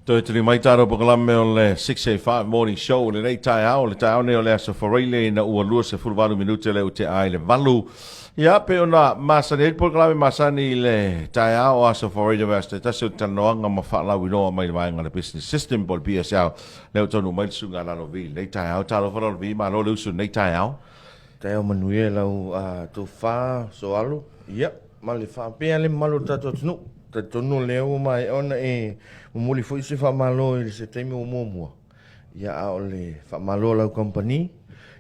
Toe tuli mai tātou polokalame o le 685 Morning Show i lenei taeao. O le taeao nei o le Aso Faraile ina ua 28 minute le ua tea ai le valu. Ia, pei ona masani ai le polokalame masani i le taeao o Aso Faraile vaiaso taitasi o le talanoaga ma faalauiloa mai le vaega o le Business System po o le BSL. Lea ua taunuu mai le Susuga a Lalovi i lenei taeao. Talofa Lalovi, malo le usu i lenei taeao. Taeao manuia i lau tofa Soalo, ia, ma le faapea le mamalu o le tatou atunuu. Talitonu o lea ua maea ona e momoli foi se faamalo i se taimi ua muamua, ia, a o le faamalo a lau kamupani,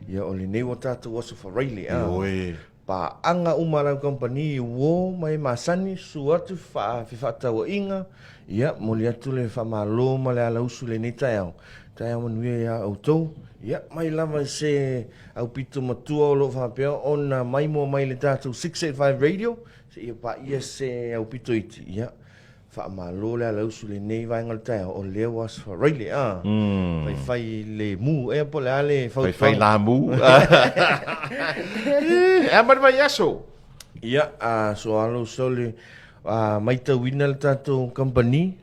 ia, o lenei ua tatou aso faraile, a. Ioe. Paaga uma a lau kamupani i uo ma e masani, susu atu fefaatauaiga, ia, momoli atu le faamalo ma le alausu i lenei taeao. Taeao manuia ia outou. Ia, mai lava i se aupito matua o lo o faapea ona maimoa mai i le tatou 685 Radio, seia paia se aupito iti. Ia, faamalo le alausu i lenei vaega o le taeao, o lea ua aso faraile, a. Faifai lemu ea po o le a le fautuaga? Faifai lamu. E a mai le vaiaso? Ia, a soalo sole, a maitauina le tatou kamupani,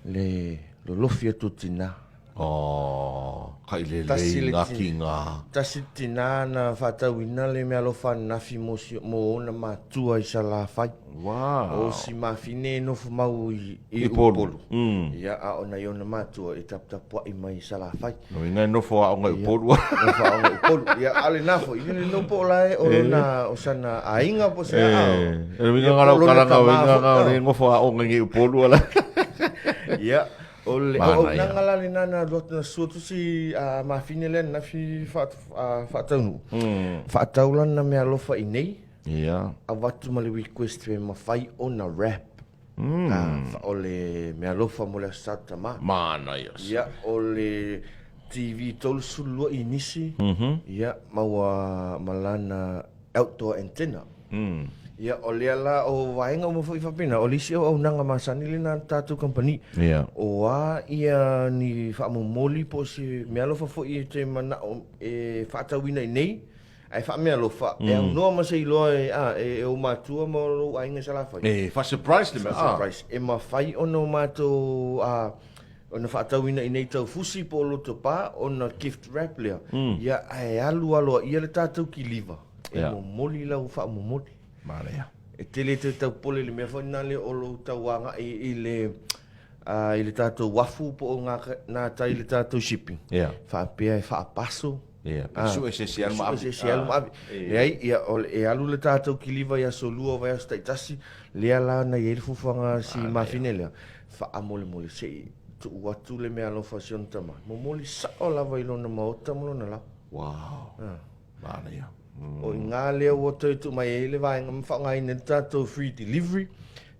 le lolofi atu o tina. Oh, kai lelei ngā ki ngā. Tasi le tina na faatauina le mealofa ananafi mo, si, mo ona matua i Salafai. Wow. O si mafine e nofo mau i, i I Upolu. Upolu. Ia, a o nai ona matua e taputapuai mai i Salafai. No inga e nofo aoga i Upolu. Nofo aoga i Upolu. Ia, a o lena foi, i le no po o la e o lona, o sana aiga po o se aa. E, e winga ngā rau karanga, winga ngā o le ngofo aoga i Upolu ala. Ia, O le auaunaga la lena na alu atu na sua atu si mafine lea ananafi faataunuu. Faatau lana meaalofa i nei. Ia. Avatu ma le request pe mafai ona wrap. O le meaalofa mo le Aso Sa Tama. Manaia. Ia, o le TV 32 inisi. Ia, ma ua ma lana outdoor antenna. Ia, o lea la, o vaega uma foi faapena, o le isi auaunaga masani lena a le tatou kamupani. Ia. O a ia ni faamomoli po o se meaalofa foi e te manao e faatauina i nei, ae faameaalofa, e aunoa ma se iloa e, a, e ou matua ma lou aiga i Salafai. E faa-surprise le mea, a. Faa-surprise. E mafai ona o matou, a, ona faatauina i nei taufusi po o lotopa ona gift wrap lea, ia, ae alu aloaia le tatou kiliva. E momoli lau faamomoli. Manaia. E tele te taupole i le mea foi lena lea o lou tau agai i le i le tatou uafu po o gatai i le tatou shipping. Yeah. Faapea e faapaso. Yeah. Pe sue se isi alu ma ave. Sue se isi alu ma ave. Leai, ia, o le, e alu le tatou kiliva i aso lua o vaiaso taitasi, lea la na i ai le fuafuaga a si mafine lea, faamolemole se i tuu atu le meaalofa a si ona tama. Momoli sao lava i lona maota ma lona laoa. Wow. Manaia. O i ina lea ua toe tuu mai ai le vaega ma faaaogaina ai le tatou free delivery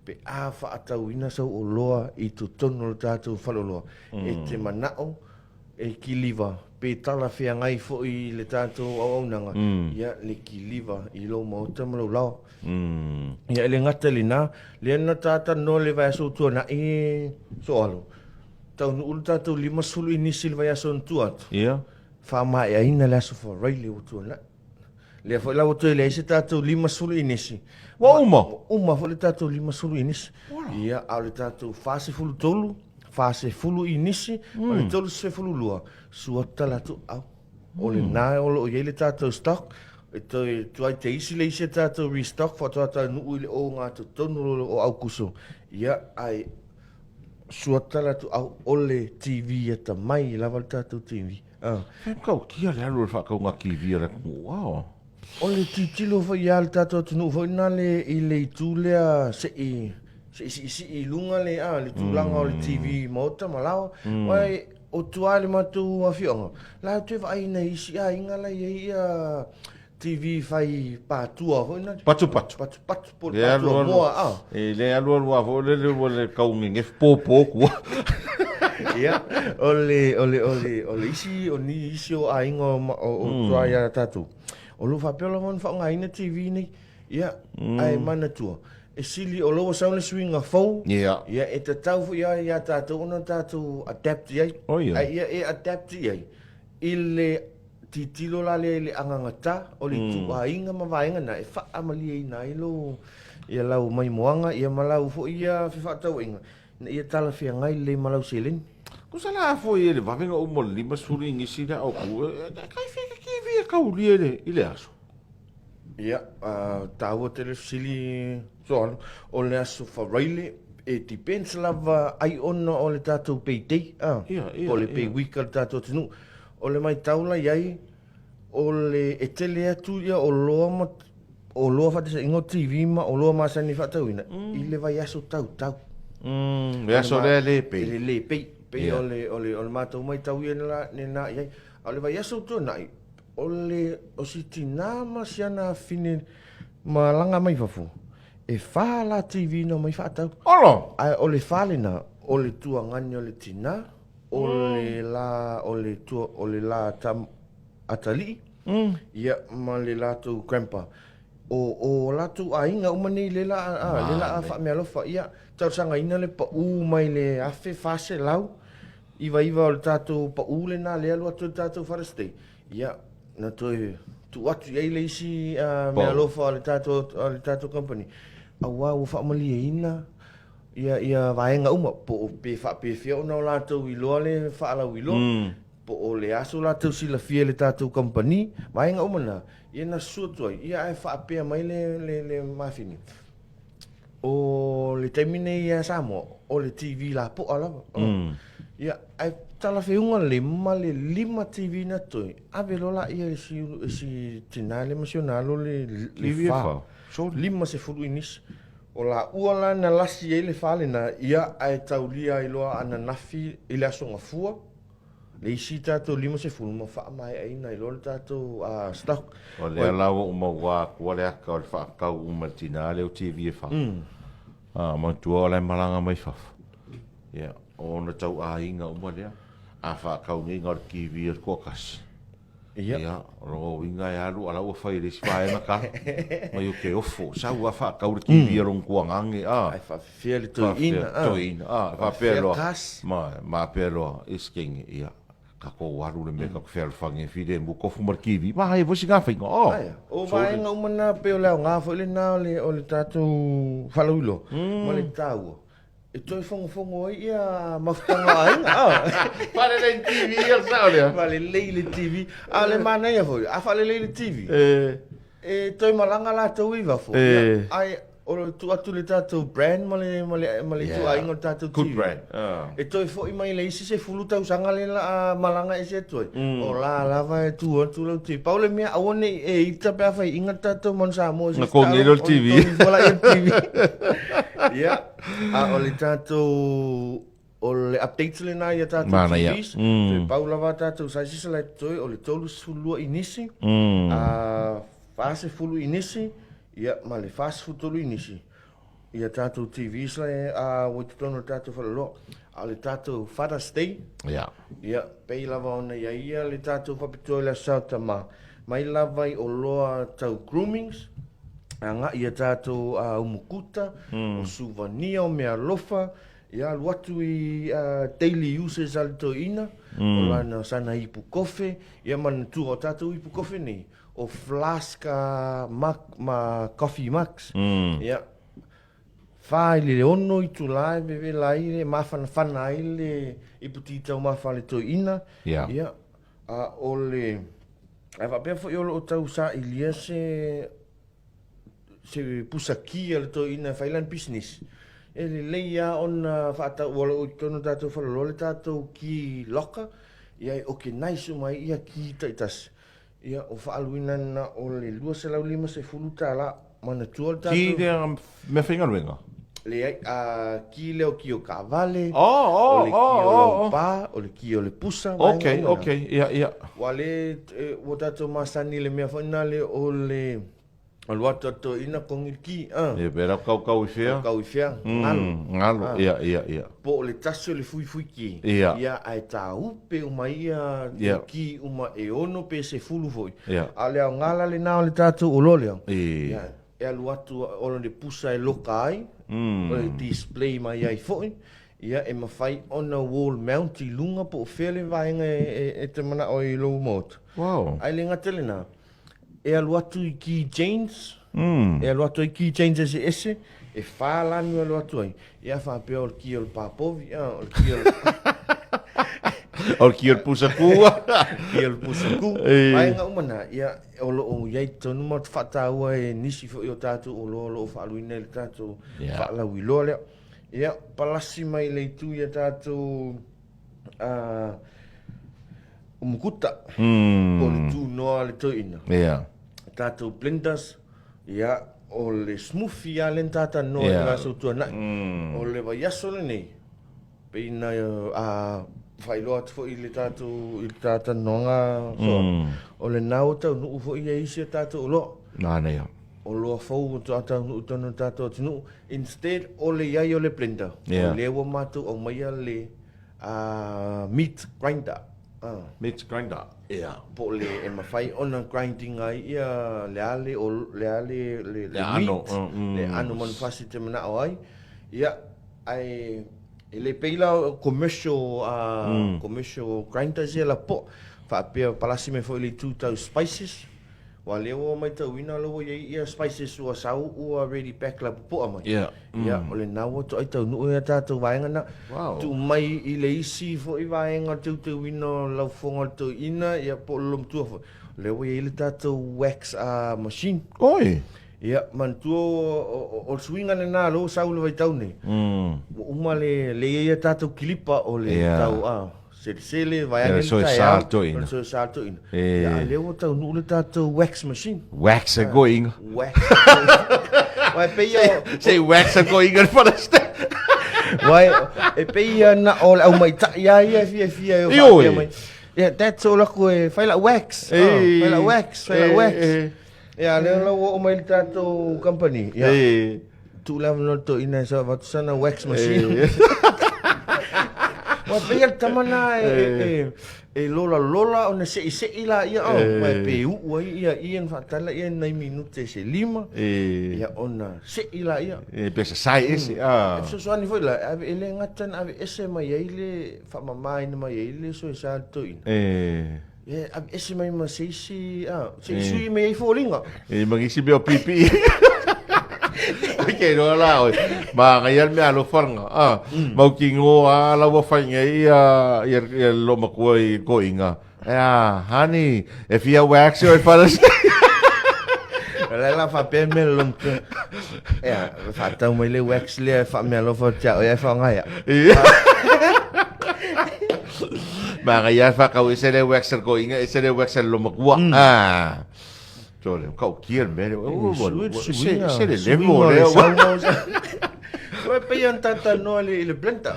pe a faatauina sau oloa i totonu o le tatou faleoloa. E te manao e kiliva pe talafeagai foi i le tatou auaunaga, ia le kiliva i lou maota ma lou laoa. Ia e le gata i lena, lea na ta talanoa i le vaiaso ua tuanai Soalo, taunuu le tatou 50 inisi i le vaiaso na tua atu. Ia. Faamaeaina le Aso Faraile ua tuanai. Lea foi la ua toe leai se tatou 50 inisi. Ua uma? Ua uma foi le tatou 50 inisi. Ia, a o le tatou 43, 40 inisi, ma le 32, sua tala atu au. O lena o lo o i ai le tatou stock, e toe tuai te isi le isi a tatou restock faatoa taunuu i le ogatotonu o Aukuso. Ia, ae Sua tala atu au o le TV atamai lava le tatou TV. Ah. E matautia le alu o le faatauga TV a le atunuu. Wow. O le tilotilo foi ia le tatou atunuu foi lena le i le itu lea se i se i siisii i luga le a le tulaga o le TV maota ma laoa. Aua o tua i le matou afioaga, la e toe vaai i nai isi aiga la e i ai ia TV fai patua foi na. Patupatu. Patupatu po o le patua moa a. E le alu alu a foi lele ua le kau gegefu pōpō kua. Ia, o le, o le, o le, o le isi, o ni isi o aiga o, o, o tua ia tatou. O lo o faapea lava ona faaaogaina TV nei. Ia, ae manatua, e sili o lo ua sau le suiga fou. Ia. Ia, e tatau foi ia ia tatou ona tatou adapt i ai. Oh ia. Ae ia e adapt i ai i le Tilotilo la lea i le agagata o le ituaiga ma vaega na e faamalieina ai lou. Ia lau maimoaga, ia ma lau foi ia fefaatauaiga, ina ia talafeagai lelei ma lau seleni. Tusa la foi e le vavega uma o le 50 inisi le autu, e kai fea ke TV e kaulia i le aso? Ia, taua tele le fesili Soalo, o le aso Faraile, e depends lava ai ona o le tatou pay day, a, po o le pay week a le tatou atunuu. O le maitau la i ai, o le e tele atu ia oloa ma oloa faataitaiga o TV ma oloa masani e faatauina i le vaiaso tautau. Le aso lea e le pay. E le pay. Pei o le o le o le matou maitau ia lena i ai. A o le vaiaso ua tuanai, o le o si tina ma si ana afafine malaga mai fafo, e fa la TV na omai faatau. Olo! Ae o le fa lena, o le tuagani o le tina, o le la o le tua o le la tam, atalii ia ma le latou grandpa. O o latou aiga uma nei le la a le la a faamealofa ia talosagaina le pau mai le 1499 o le tatou pau lena lea alu atu i le tatou Father's Day ia na toe tuu atu i ai le isi meaalofa a le tatou company aua ua faamalieina ia ia vaega uma po o pe faapefea ona o latou iloa le faalauiloa po o le aso latou silafia i le tatou kamupani, vaega uma na, ia na susu atu ai, ia ae faapea mai le le le mafine, o le taimi nei ia Samoa, o le TV lapoa lava. Ia, ae talafeuga lelei ma le 5 TV na totoe, ave loa laia e si e si tina lea ma si ona alo le le fa, 50 inisi. O laua la na lasi ai le fa lena, ia ae taulia ai loa ananafi i le Aso Gafua, le isi tatou 50 ma faamaeaina ai loa le tatou stock. O lea la ua ou maua atua le ata o le faatau uma e le tina lea o TV e fa. A, manatua o la e malaga mai fafo. Ia, o ona tau aiga uma lea. A faatau nei na o le TV a le toatasi. Ia. Ia, o lona uiga e alu a la ua fai e le isi vaega tala. Mai o te ofo, sau lava faatau le TV a lona tuagage, a. Ae faafefea le toeaina, a. Toeaina, a, faapea loa. Ma, ma faapea loa, iskenge, ia, tatou alu le mea tatou fealofani ai filemu, tofu ma le TV, manaia foi sina faiga, a. Aia, o vaega uma na, pei o le aoga foi lena o le tatou faalauiloa ma le taua. E toe fogofogo ai ia mafutaga o aiga. Faalelei le TV ia le sao lea. Faalelei le TV. A o le manaia foi, a faalelei le TV, e toe malaga latou i fafo. Ae o le tuu atu i le tatou brand ma le ma le ma le ituaiga o le tatou TV. Good brand. E toe foi mai le isi 10 tausaga lea la a malaga ese atu ai, o la lava e tu atu lau TV. Pau le mea aua ne i e ita pe a fai inga le tatou Manu Samoa. Na kogi ai loa le TV. Ona togi le TV. Ia. A o le tatou o le updates lena ia tatou Manaia. TVs. Toe pau lava tatou sizes la e totoe o le 32 inisi, a 40 inisi, ia ma le 43 inisi. Ia tatou TVs la e a ua i totonu o le tatou faleoloa. A o le tatou Father's Day, ia pei lava ona i ai ia le tatou faapitoa i le Aso Sa o Tama, mai lava i oloa tau groomings, agai ia tatou umukuta, o suvania, o meaalofa, ia alu atu i daily uses a le toeaina, o lana sana ipu kofe, ia manatua o tatou ipu kofe nei, o flask mug ma coffee mugs, ia, fa i le ono itula e vevela ai le mafanafana ai le ipu ti taumafa a le toeaina, ia, a o le, ae faapea foi o lo o tau sailia se se pusa ki a le toeaina e fai lana pisinisi, e lelei lava ona faatau, ua o lo o i totonu o le tatou faleoloa le tatou key locker, ia e organize uma ai ia key taitasi. Ia, o faaaluina na o le $250, manatua le tatou. Key lea meafaigaluega? Leai, a ki lea o ki o taavale, o le ki o laupa, o le ki o le pusa, vaega uma na. Ok, ia, ia. Ua le, ua tatou masani i le mea foi nale o le alu atu a le toeaina kogi le ki, a. Ia, pe la kaukau i fea? Kaukau i fea, galo. Galo, ia, ia, ia. Po o le tasi o le fuifui ki. Ia. Ia, ae tāupe uma ai ia ki uma e ono pe 10 foi. Ia. A o le aoga la lena o le tatou oloa lea. Ia. E alu atu o le pusa e loka ai, o le display mai ai foi, ia e mafai ona wall mount i luga po o fea le vaega e te manao ai i lou maota. Wow. Ae le gata i lena, e alu atu i key chains, E alu atu ai key chains eseese, e whā lanu e alu atu ai. Ia faapea o le ki o le pāpovi, o le ki o le... O le ki o le pusa kū. Ki o le pusa kū. Vaega uma na, ia, o lo o i ai tonu ma whataua e nisi foi o tātou o loa o lo o whaaluina i le tātou yeah. whaalauiloa lea. Ia, palasi mai le itu ia tātou umukuta, po o le tūnoa le toeaina. Yeah. Tātou blenders, ia, o le smoothie lava lea na tātanoa i le vaiaso tuanai. O le vaiaso lenei, pei na faailoa atu foi i le tātou, i le tātanoaga soa, o lena ua taunuu foi ia isi a tātou oloa. Manaia. Oloa fou ua toa taunuu i totonu o le tātou atunuu, instead o le i ai o le blender, o lea ua matou aumaia le meat grinder. Meat grinder, ia. Po o le e mafai ona grinding ai ia le a le o le a le le le meat, le ano manufasi te manao ai. Ia, ae e le pei la commercial commercial grinders ia lapoa. Faapea palasi mai foi i le itu tau spices. Ua lea ua matauina la ua i ai ia spices ua sau ua ready pack la pupu'a mai. Yeah. Ia, o lena ua toai taunuu ai a tatou vaega na. Wow. Tuu mai i le isi foi vaega o le teuteuina o laufoga o le toeaina, ia po o le lomatua foi. O lea ua i ai le tatou wax machine. Oi! Ia, manatua o le suiga lena lea ua sau i le vaitau nei. Ua uma le le i ai a tatou kilipa o le tau Selesele, vaeane le taeao, o le soesa toeaina. Ia, a lea ua taunuu le tatou wax machine. Wax a koiga. Wax. Uai, e pei o... Se wax a koiga le Palestine. Uai, e pei ia na o le aumaitai lava ia e fiafia e o faapea mai. Ia, that's all aku e fai lau wax. Fai lau wax, fai lau wax. Ia, lea la ua oo mai le tatou company. Ia, tuu le avanoa i le toeaina e avatu sana wax machine. Ua pei le tama na e lolalola ona seisei laia o, ma e pe uu ai ia ia na faatala ia nai minute se lima, ia ona sei laia. E pe sasae ese, a. E fesoasoani foi la, e le gata na aveese mai ai le faamamaina mai ai le soesa a le toeaina. E aveese mai ma se isi, a, se i sui mai ai foliga. E ma isi mea o pipi. Ai ke roa la oi. Ma ngai al mea alofa nga. A, mau ki ngo a la ua whai ngai ia ia ia lo makua i ko inga. E a, honey, e fia wax o e whara O le la faapea mea le lomatua. Ea, faatau mai le wax lea e faamealofa atu ia oe ae faaaoga ia. Manaia e whakau e se le wax al ko inga e se le wax al lo makua. Ah. Tole, kau kia le mea. Se le level lea. Ua pei ona talanoa i le blender.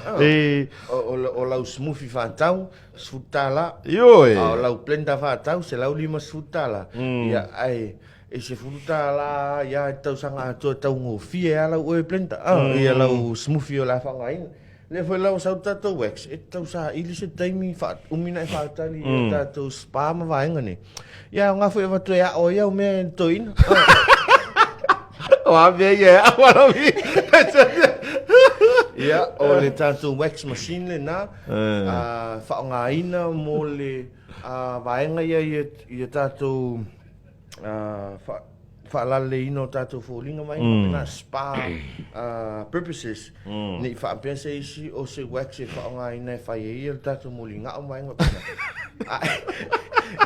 O lau smoothie faatau, $10. Ioe. A o lau blender faatau, $150. Ia, ae e $10 ia i le tausaga atoa e taugofie lava lau oe blender, ia lau smoothie o le a faaaogaina. Lea foi la ua sau le tatou wax, e tau saili se taimi umi na e faatali i a tatou spa ma vaega nei. Ia aoga foi avatu e ao ai au mea e toeaina. O a mea ia e ao ala mi. Ia, o le tatou wax machine lena, faaaogaina mo le vaega ia i a tatou faalaleina o tatou foliga mai faapena spa purposes ne i faapea se isi o se wax e faaaogaina e fai ai le tatou muligao ma vaega faapena.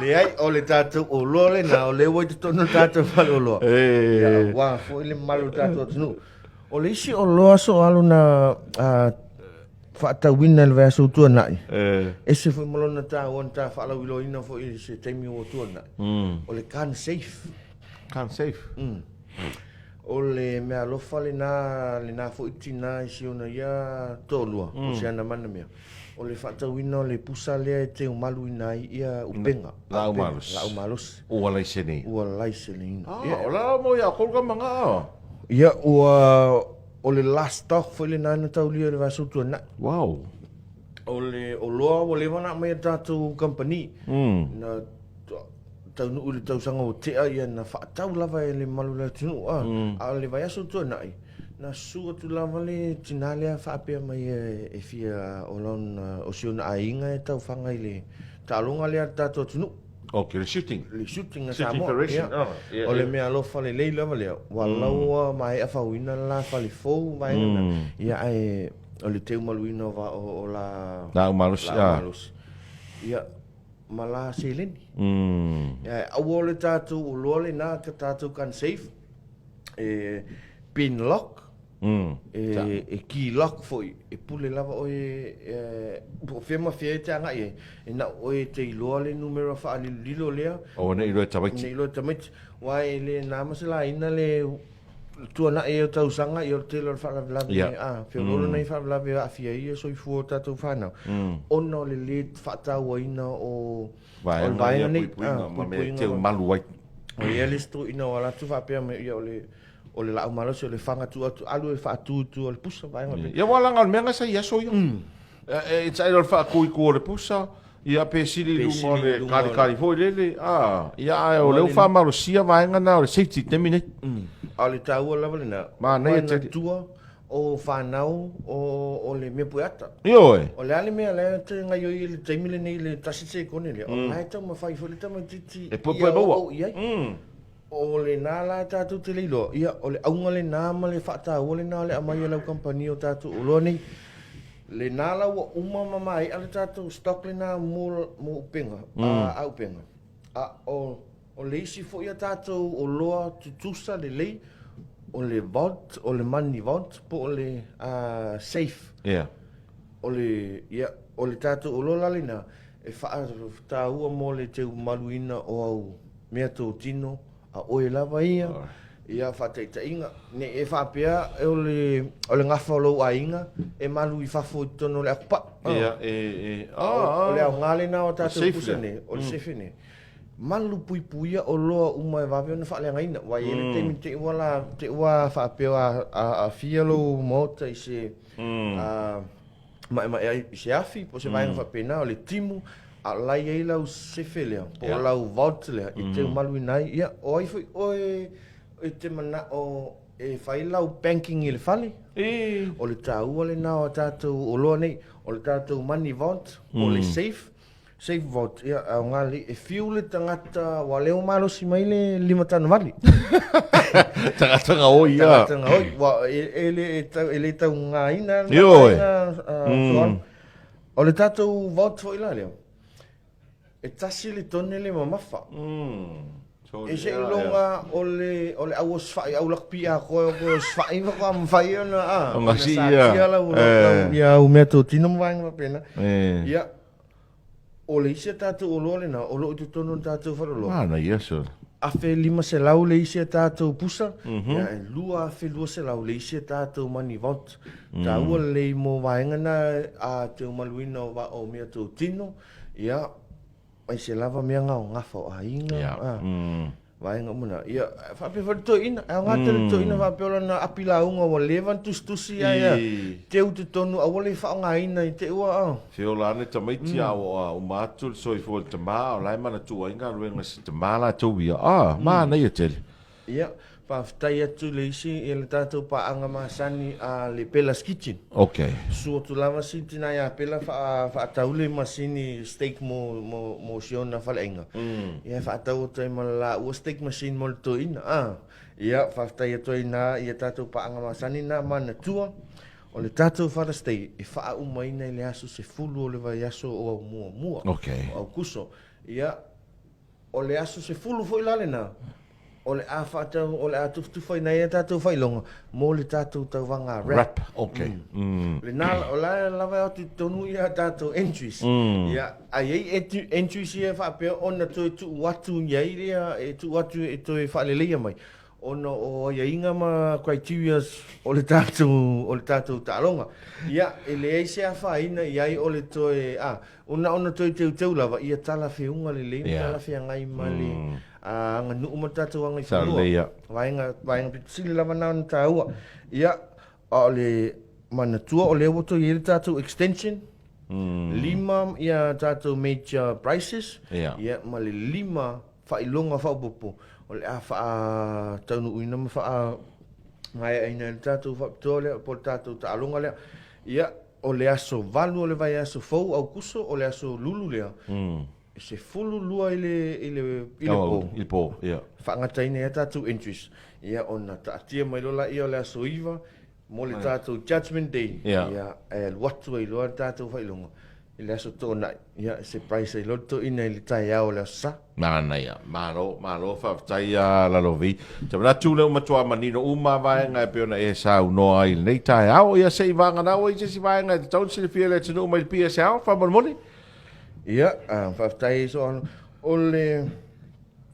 Leai, o le tatou oloa lena o lea ua i totonu o le tatou faleoloa. Ia aua foi le mamalu o le tatou atunuu. O le isi oloa soalo na faatauina i le vaiaso ua tuanai, ese foi ma lona taua na ta faalauiloaina foi i se taimi ua tuanai, o le gun safe. Gun safe? O le meaalofa lena, lena foi tina i si ona ia toalua, o si ana mana mea. O le faatauina o le pusa lea e teumaluina ai ia upega. Laau malosi. Laau malosi. Ua laiseneina. Ua laiseneina. Ah, o la mo ia kou ka manga. Ia, ua O le last stock foi lena na taulia i le vaiaso tuanai. Wow. O le oloa ua leva ona aumai e le tatou kamupani. Na taunuu i le tausaga ua tea ia na faatau lava e le mamalu o le atunuu a. A o le vaiaso tuanai, na susu atu lava le tina lea faapea mai e fia o lona o si ona aiga e taufaga i le taaloga lea a le tatou atunuu. Ok, le shooting. Le shooting a Shooting Samoa. Federation. Ia. Ah, ia, O le ia. mea alofa lelei lava lea, ua laua maea fauina le la fale fou vaega na. Ia ae o le teumaluina o va o, o la Laau malosi, laau ah. malosi. Ia ma la seleni. Ia ae aua o le tatou oloa lena ka tatou gun safe e pin lock. E key lock foi, e pule lava oe po o fea ma fea e te agai ai, e na o oe e te iloa le numera faalilolilo lea. Aua ne i iloa e tamaiti. Ne i iloa e tamaiti. Aua e le na ma se laina le tuanai ai o tausaga, ia o le tele o le faalavelave, a, feoloolo nai faalavelave e aafia ai ia soifua o tatou fanau, ona o le le faatauaina o Vaega o le vaega ia nei, puipuiga ma mea e teumalu ai. O ia le isi toeaina o ala atu faapea mai, ia o le O le laau malosi o le faga tuu atu alu e faatu i tua o le pusa vaega pe. Ia ua laga o le mea na sa i aso ia. E tailo le faatu i tua o le pusa, ia pe sili i luga o le kalikali foi lele, a, ia ae o lea ua faamalosia vaega na o le safety i le taimi nei. A o le taua lava lena, Manaia tele. tua o fanau o le mea pueata. Ioe. O le a le mea la e te gaioi i le taimi lenei i le tasi sekone lea, o la e taumafai foi le tamaitiiti E puepue maua. ia oo i ai. O lena la tatou te le iloa, ia, o le auga lena ma le faataua lena o le aumai e lau kamupani o tatou oloa nei. Lena la ua uma ma maea le tatou stock lena mo, mo upega, a, a upega. A o, o le isi foi a tatou oloa tutusa lelei, o le vault, o le money vault po o le a, safe. Yeah. O le, ia, o le tatou oloa la lena, e faataua mo le teumaluina o au mea totino a oe lava ia, ia faataitaiga, ne i e faapea o le, o le gafa o lou aiga e malu i fafo i totonu o le apupaa. Ia, e, e, O le aoga lena o tatou pusa nei, o le sefe nei. Malu puipuia oloa uma e vave ona faaleagaina. Aua e i ai le taimi te i ua la, te i ua faapea a aafia lou maota i se, maemae ai i se afi po o se vaega faapena o le timu, a o la e i ai lau sefe lea po o lau vault lea e teumaluina ai. Ia, o ai foi oe e te manao e fai lau banking i le fale? O le taua lena o a tatou oloa nei, o le tatou money vault po o le safe. Safe vault, ia, aoga lelei. E fiu le tagata, aua o lea ua malosi mai le limatanavale. Tagata gaoi ia. Tagata gaoi. Ua, e, e, le, e, tau, e le taugaina lena Ioe. vaega, Soala. O le tatou vault foi la lea, e tasi le tone le mamafa. E seiloga o le o le au osofai au lakapi atoa o koe osofai faatoa mafai ona a Ona ona sii ia. satia lau lau ia au meatotino ma vaega faapena. Ia, o le isi a tatou oloa lena o lo o i totonu o le tatou faleoloa. Manaia sole. 1500 le isi a tatou pusa, ia e 2200 le isi a tatou money vault. Taua lelei mo vaega na a teumaluina o o meatotino, ia Aise lava mea gaogafa o aiga, a, vaega uma na. Ia, faapea foi le toeaina, e aoga tele le toeaina faapea o lana api lauga ua leva ona tusitusi ae a, teu i totonu aua le faaaogaina i te i ua a. Feola ane tamaiti a ua uma atu le soifua i le tama, o la e manatua ai galuega si tama latou ia, a, manaia tele. Ia, faafetai atu i le isi i le tatou paaga masani a le Bella's Kitchen. Ok. Susu atu lava si tina ia Bella faatau le masini steak mo mo mo si ona faleaiga. Ia faatau atu ai ma le laua steak machine mo le toeaina. Ah. Ia, faafetai atu ai na ia tatou paaga masani na manatua o le tatou Father's Day e faaumaina i le aso 10 o le vaiaso o Aumuamua. Ok. O Aukuso. Ia, O le aso 10 foi la lena, o le a faatau, o le a tufatufaina ai a tatou faailoga mo le tatou tauvaga rap. Rap, ok. Lena, o la lava e o atu i totonu ia tatou entries. Ia, a i ai entries ia e faapea ona toe tuu atu i ai ia, e tuu atu e toe faaleleia mai, ona o aiaiga ma criterias o le tatou, o le tatou taaloga. Ia, e leai se afaina i ai o le toe, a, na ona toe teuteu lava ia talafeuga lelei ma talafeagai ma le aganuu ma le tatou agaifanua. Vaega, vaega pito sili lava na ona taua. Ia, a o le manatua o lea ua toe i ai le tatou extension, 5 ia tatou major prizes, ia ma le 5 faailoga faaopoopo o le a faataunuuina ma faamaeaina ai le tatou faapitoa lea po o le tatou taaloga lea. Ia, o le aso 8 o le vaiaso fou, Aukuso, o le aso lulu lea. E 12 i le, i le, i le po. I le po, ia. Faagataina ai a tatou entries. Ia, ona taatia mai loa laia o le aso 9 mo le tatou Judgement Day. Ia. Ia, e alu atu ai loa le tatou faailoga i le aso Toonai. Ia, e surprise ai loa le toeaina i le taeao o le aso Sa. Manaia. Malo, malo faafetai a Lalovi. Ou te manatu lea ua matua manino uma vaega e pei ona e saunoa ai i lenei taeao. Ia se i vaganau ai se isi vaega e tatau ona silafia e le atunuu mai le PSL, faamolemole. Ia, faafetai Soano. O le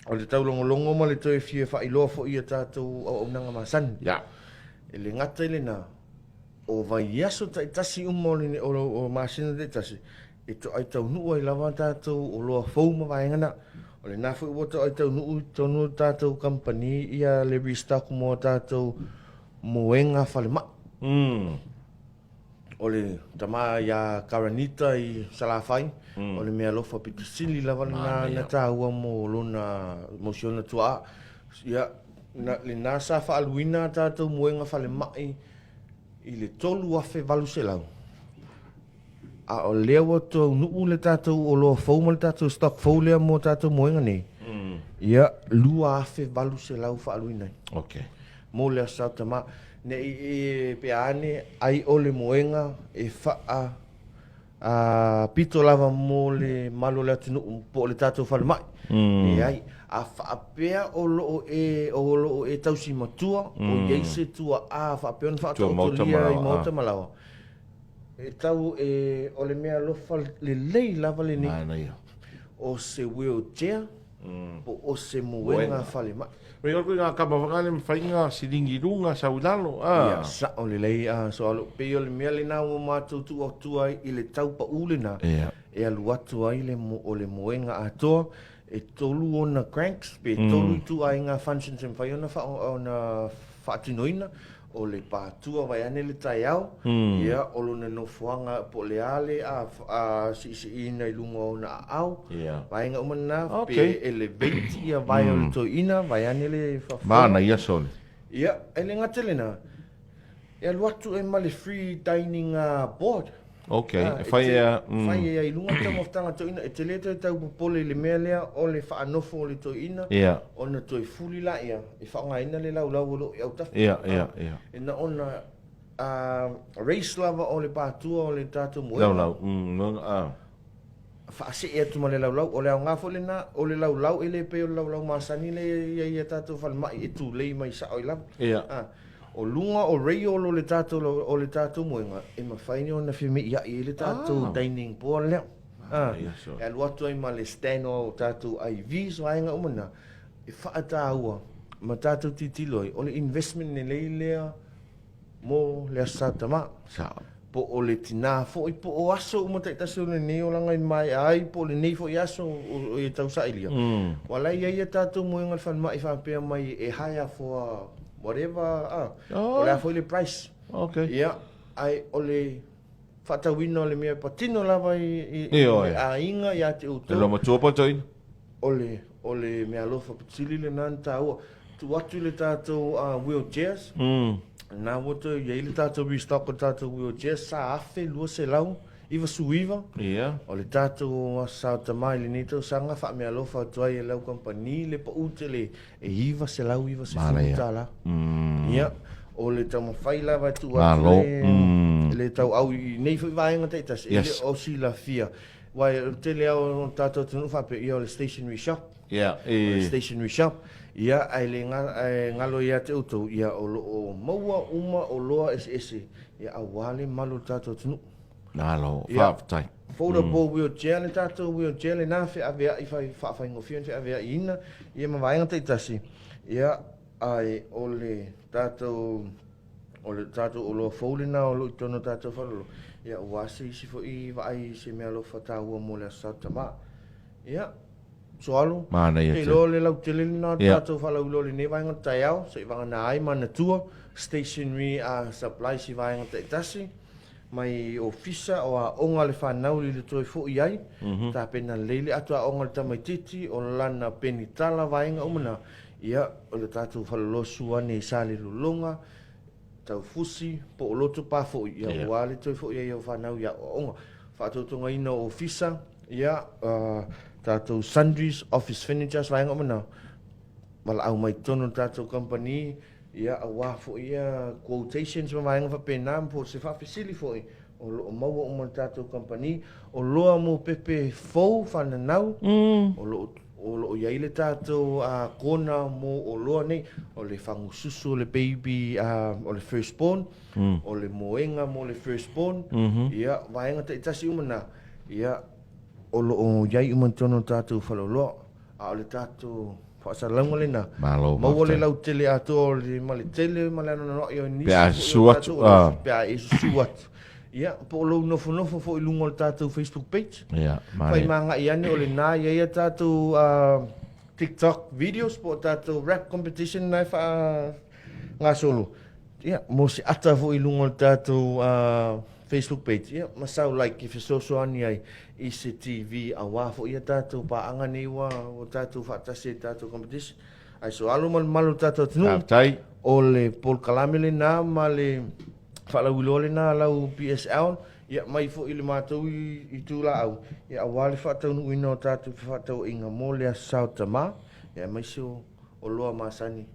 o le taulogologo ma le toe fia faailoa foi i a tatou auaunaga masani. Ia. E le gata i lena, o vaiaso taitasi uma o le o masina taitasi, e toai taunuu ai lava tatou oloa fou ma vaega na. O lena foi ua toai taunuu i totonu o le tatou kamupani ia le restock mo a tatou moega falemai. O le tama ia Karanita i Salafai, o le meaalofa pito sili lava lena na taua mo lona, mo si ona tuaa. Ia, na, lena sa faaluina a tatou moega falemai i le $3,800. A o lea ua taunuu le tatou oloa fou ma le tatou stock fou lea mo tatou moega nei, ia, $2,800 faaluina ai. Okay. Mo le Aso Tama, ne i e pe a ane ai o le moega e faa a pito lava mo le malu o le atunuu po o le tatou falemai. Leai. A faapea o lo o e, o lo o e tausi matua, o i ai se tuaa faapea ona faataotolia i maota ma laoa, e tau e, o le mea alofa lelei lava lenei. Manaia. O se wheelchair po o se moega falemai. Pei o ngā kama whakale mawhai ngā siringi runga sau i lalo. Ia, sao lelei a so alo. Pei o le mea lena ua matou tuu atu ai i le tau paʻu lena, e alu atu ai le mo, o le moega atoa, e tolu ona cranks, pe tolu ituaiga functions e mafai ona ona faatinoina, o le patua vaeane le taeao, ia, o lona nofoaga po o le a le a siisiiina i luga o ona aao, vaega uma na, pe elevate ia vae o le toeaina, vaeane le faafofoga. Manaia sole. Ia, e le gata i lena, e alu atu e ma le free dining board. Ok, e fai ea. Fai ea i luga le taumafataga toeaina, e te le toe tau popole i le mea lea o le faanofo o le toeaina, ona toe fuli laia e faaaogaina le laulau o lo o i autafa. E na ona raise lava o le patua o le tatou moega. Laulau, moega. Faasee atu ma le laulau. O le aoga foi lena, o le laulau e le pei o le laulau masani lea e i ai i a tatou falemai e tulei mai sao i lalo. O luga o rail o le tatou o le tatou moega e mafai ona femeiai ai le tatou dining board lea. E alu atu ai ma le stand o tatou IVs vaega uma na e faataua ma tatou tilotilo ai o le investment lelei lea mo le Aso Sa Tama. Sao. Po o le tina foi, po o aso uma taitasi o lenei olaga i maea ai, po o lenei foi aso o e tausailia. Ua la e i ai a tatou moega i le falemai faapea mai e hire for whatever, a, o le a foi le price. Okay. Ia, ae o le faatauina o le mea e patino lava i le aiga ia te outou. E lua matua po o le toeaina? O le, o le meaalofa sili lena na taua. Tuu atu i le tatou wheelchairs, na ua toe i ai le tatou restock o le tatou wheelchairs, sa $1,299. Ia. O le tatou Aso Sa o Tama i lenei tausaga, faameaalofa atu ai e lau kamupani le pau tele e $990. Ia, o le taumafai lava e tuu atu le, le tauau i nei foi vaega taitasi, e le o silafia. Aua o le tele lava o le tatou atunuu faapea, ia o le stationery shop. Ia, O le stationery shop, ia ae le ae galo ia te outou, ia o lo o maua uma oloa eseese, ia aua le malu o le tatou atunuu. Malo, faafetai. Foldable wheelchair le tatou wheelchair lena feaveai faafaigofie ona feaveaiina, ia ma vaega taitasi, ia ae o le tatou O le tatou oloa fou lena o lo o i totonu o tatou faleoloa, ia aua se isi foi vaai i se meaalofa taua mo le Aso Sa Tama. Ia, Soalo, Manaia ou te tele. iloa o le lautele lena o le Ia. tatou faalauiloa i lenei vaega o le taeao, se i vagana ai manatua stationery supplies i vaega taitasi, mai ofisa o aoga a le fanau i le toe foi ai, tapena lelei le ato aoga a le tamaitiiti, o lana penitala vaega uma na, Ia, o le tatou faleoloa sua ane i Salelologa, Taufusi, po o Lotopa foi, ia, ua le toe foi ai au fanau i aoaoga. Faatautogaina o ofisa, Ia, tatou sundries, office furnitures, vaega uma na, valaau mai totonu o le tatou kamupani, ia, aua foi ia quotations ma vaega faapena, po o se faafesili foi o lo o maua uma e le tatou kamupani. O loa mo pepe fou fananau, o lo o o lo o i ai le tatou kona mo oloa nei, o le fagususu o le baby, o le first born, o le moega mo le first born, ia, vaega taitasi uma na, Ia, o lo o i ai uma i totonu o le tatou faleoloa, a o le tatou faasalalauga lena, Malo, maua le faafetai. lautele atoa o le ma le tele ma le anoanoai o Pe nisi a foi o susu atu, tatou oloa pe a e susu atu. Ia, po o lou nofonofo foi i luga o le tatou Facebook page, Ia, fai manaia. ma agai ane o lena e i ai a tatou TikTok videos po o tatou rap competition na e faagasolo. Ia, mo se ata foi i luga o le tatou Facebook page, ia, ma sau like e fesoasoani ai i se TV aua foi ia tatou paaga nei ua tatou faatasi ai i le tatou competition. Ae soalo malumalu le tatou atunuu. Faafetai. O le polokalame lena ma le faalauiloa lena a lau PSL, ia, mai foi i le matou itulaau, ia, aua le faataunuuina o tatou fefaatauaiga mo le Aso Sa o Tama, ia, aemaise o oloa masani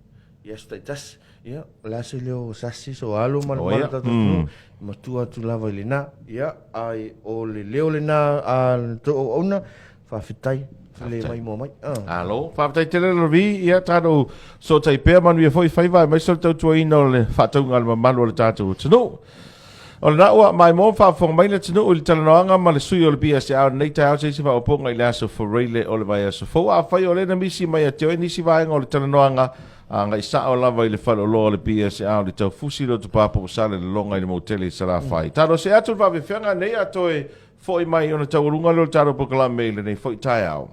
i aso taitasi. Ia, o le a se leo o sasi, soalo ma le malu tatou atunuu, e matua atu lava i lena. Ia, ai o le leo lena a le tou auauna, faafetai le maimoa mai. Malo, faafetai tele Ravi, ia tatou sootai pea, manuia foi faiva aemaise o le tautuaina o le faatauga a le mamalu o le tatou atunuu. O lena ua maimoa ma faafofoga mai le atunuu i le talanoaga ma le sui o le BSA o lenei taeao se isi faaopoopoga i le aso Faraile o le vaiaso fou. Afai o lea na misi mai ia te oe nisi vaega o le talanoaga, agai sao lava i le faleoloa o le BSA o le Taufusi, Lotopa po o Salelologa i le moutele i Salafai. Talo se atu le faafeafeaga nei a toe foi mai ona taualuga lea o le tatou polokalame i lenei foi taeao.